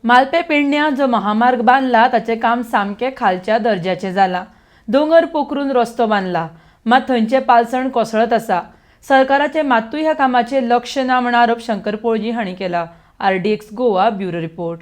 मालपें पेडण्यां जो महामार्ग बांदला ताचें काम सामकें खालच्या दर्ज्याचें जालां. दोंगर पोखरून रस्तो बांदला, मात थंयचें पालसण कोसळत आसा. सरकाराचें मात्तूय ह्या कामाचेर लक्ष ना म्हण आरोप शंकर पोळजी हांणी केला. RDX Goa bureau report.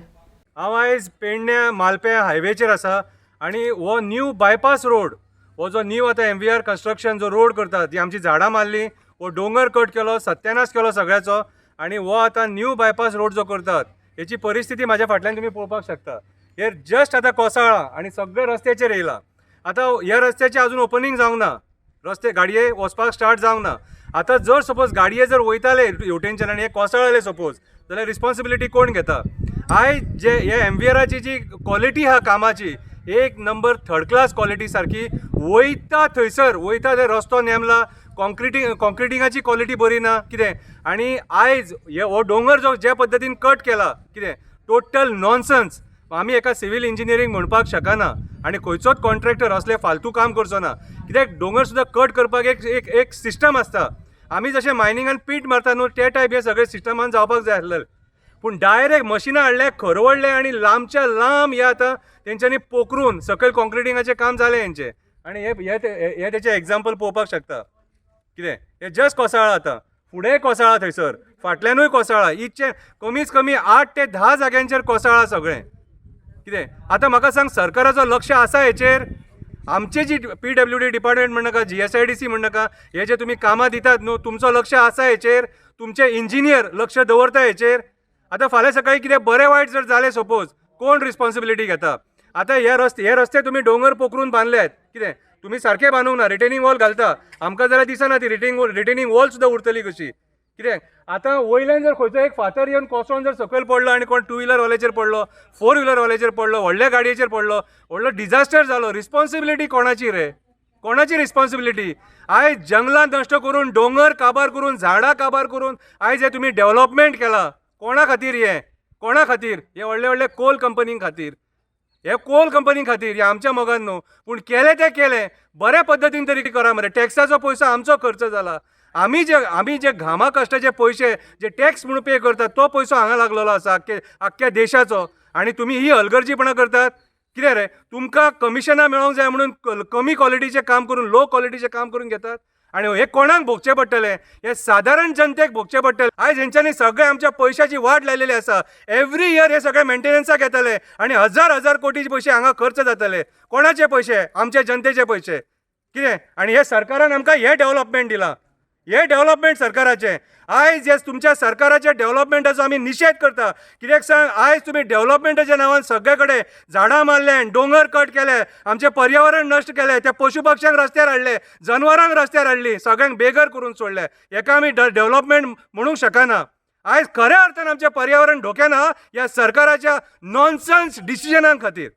हांव आयज पेडण्यां मालपें हायवेचेर आसा आनी हो न्यू बायपास रोड, हो जो न्यू आतां एमवीआर कन्स्ट्रक्शन जो रोड करतात, ती आमची झाडां मारली, हो दोंगर कट केलो, सत्यानाश केलो सगळ्याचो आनी हो आतां न्यू बायपास रोड जो करतात हेची परिस्थिती म्हाज्या फाटल्यान तुमी पळोवपाक शकता. हे जस्ट आतां कोसळ्ळां आनी सगळे रस्त्याचेर येयला. आतां ह्या रस्त्याचें अजून ओपनींग जावंक ना, रस्ते गाडये वचपाक स्टार्ट जावंक ना. आतां जर सपोज गाडये जर वयताले हेवटेनच्यान आनी हे कोसळ्ळे सपोज जाल्यार रिस्पोन्सिबिलिटी कोण घेता? आयज जे हे एमवीआराची जी क्वॉलिटी आहा कामाची, एक नंबर थर्ड क्लास क्वॉलिटी सारकी. वयता थंयसर वयता थंय रस्तो नेमला, कॉन्क्रिटिंगाची क्वॉलिटी बरी ना कितें. आनी आयज हे हो दोंगर जो जे पद्दतीन कट केला कितें, टोटल नॉनसन्स. आमी एका सिवील इंजिनियरींग म्हणपाक शकना आनी खंयचोच कॉन्ट्रॅक्टर असलें फालतू काम करचो ना, कित्याक दोंगर सुद्दां कट करपाक एक एक एक सिस्टम आसता. आमी जशें मायनिंगान पीट मारता न्हू, ते टायप हे सगळे सिस्टमान जावपाक जाय आसलें, पूण डायरेक्ट मशिनां हाडले, खरवडले आनी लांबच्या लांब हे आतां तेंच्यांनी पोखरून सकयल कॉन्क्रिटिंगाचें काम जालें हेंचें. आनी हे हे तेचें एग्जाम्पल पळोवपाक शकता कितें, हे जस्ट कोसळ्ळां आतां, फुडेंय कोसळ्ळां, थंयसर फाटल्यानूय कोसळ्ळां. इतचें कमीच कमी 8 ते 10 जाग्यांचेर कोसळ्ळां सगळें कितें. आतां म्हाका सांग, सरकाराचो लक्ष आसा हेचेर? आमचे जी PWD department म्हणनाका, GSIDC म्हणनाका, हे जे तुमी कामां दितात न्हू, तुमचो लक्ष आसा हेचेर? तुमचे इंजिनियर लक्ष दवरता हेचेर? आतां फाल्यां सकाळीं कितें बरें वायट जर जालें सपोज, कोण रिस्पोन्सिबिलिटी घेता? आतां हे रस्ते तुमी दोंगर पोखरून बांदल्यात कितें, तुमी सारकें बांदूंक ना, रिटेनिंग वॉल घालता, आमकां जाल्यार दिसना ती रिटेनिंग वॉल सुद्दां उरतली कशी कितें. आतां वयल्यान जर खंयचो एक फातर येवन कोसळोन जर सकयल पडलो आनी कोण टू व्हिलरवाल्याचेर पडलो, फोर व्हिलरवाल्याचेर पडलो, व्हडल्या गाडयेचेर पडलो, व्हडलो डिजास्टर जालो, रिस्पोन्सिबिलिटी कोणाची रे? कोणाची रिस्पोन्सिबिलिटी? आयज जंगलां नश्ट करून, दोंगर काबार करून, झाडां काबार करून आयज हे तुमी डेव्हलपमेंट केलां, कोणा खातीर? हें कोणा खातीर? हे व्हडले व्हडले कोल कंपनीं खातीर, हे कोल कंपनी खातीर, हे आमच्या मोगान न्हू. पूण केलें तें केलें, बऱ्या पद्दतीन तरी करा मरे. टॅक्साचो पयसो आमचो खर्च जाला, आमी जे घामा कश्टाचे पयशे जे टॅक्स म्हणून पे करतात तो पयसो हांगा लागलेलो आसा आख्ख्या देशाचो, आनी तुमी ही हलगर्जीपणां करतात कितें रे? तुमकां कमिशनां मेळोंक जाय म्हणून कमी क्वॉलिटीचें काम करून, लो क्वॉलिटीचें काम करून घेतात आनी हे कोणाक भोगचें पडटलें? हे सादारण जनतेक भोगचें पडटलें. आयज हेंच्यांनी सगळें आमच्या पयशाची वाट लायलेली आसा. एवरी इयर हे सगळे मेंटेनन्साक येतले आनी हजार हजार कोटीचे पयशे हांगा खर्च जातले. कोणाचे पयशे? आमच्या जनतेचे पयशे कितें. आनी हे सरकारान आमकां हें डेव्हलपमेंट दिलां, हें डेव्हलपमेंट सरकाराचें. आयज हे तुमच्या सरकाराच्या डेव्हलपमेंटाचो आमी निशेध करता, कित्याक सांग, आयज तुमी डेव्हलपमेंटाच्या नांवान सगळे कडेन झाडां मारले, दोंगर कट केले, आमचें पर्यावरण नश्ट केलें, त्या पशु पक्ष्यांक रस्त्यार हाडले, जनवरांक रस्त्यार हाडली, सगळ्यांक बेघर करून सोडले. हेका आमी डेव्हलपमेंट म्हणूंक शकना. आयज खऱ्या अर्थान आमचें पर्यावरण धोक्यान आहा ह्या सरकाराच्या नॉनसन्स डिसिजनां खातीर.